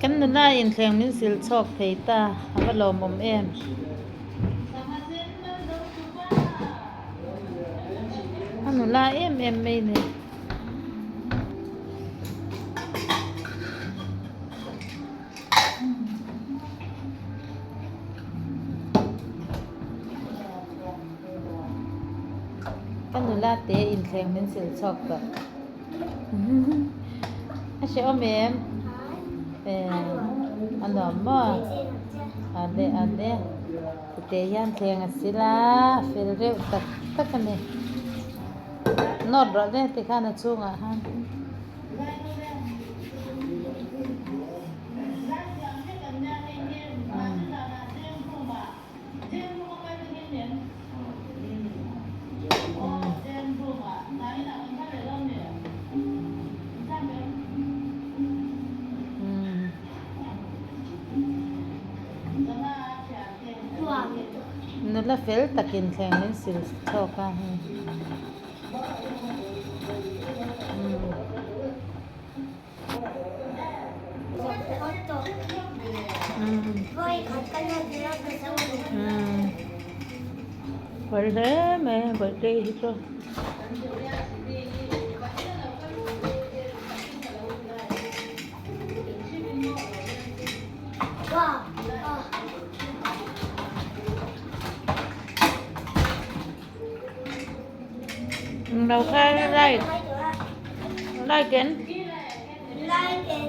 Kan nula inthleng min sil chhawk thei ta, a va lawmawm em? A nula em em mai ni. Ka nula te inthleng min sil chhawk tawh. A hrehawm em? A nuam maw? A le a le. Tute hian thleng a sil a, a fel reuh tak tak a ni. Nawt rawh le tikhan a chhungah khan. Nula fel takin thleng min sil chhawk a hei. Fel hle mai a birthday hi chu. Lo kha like like and Like and.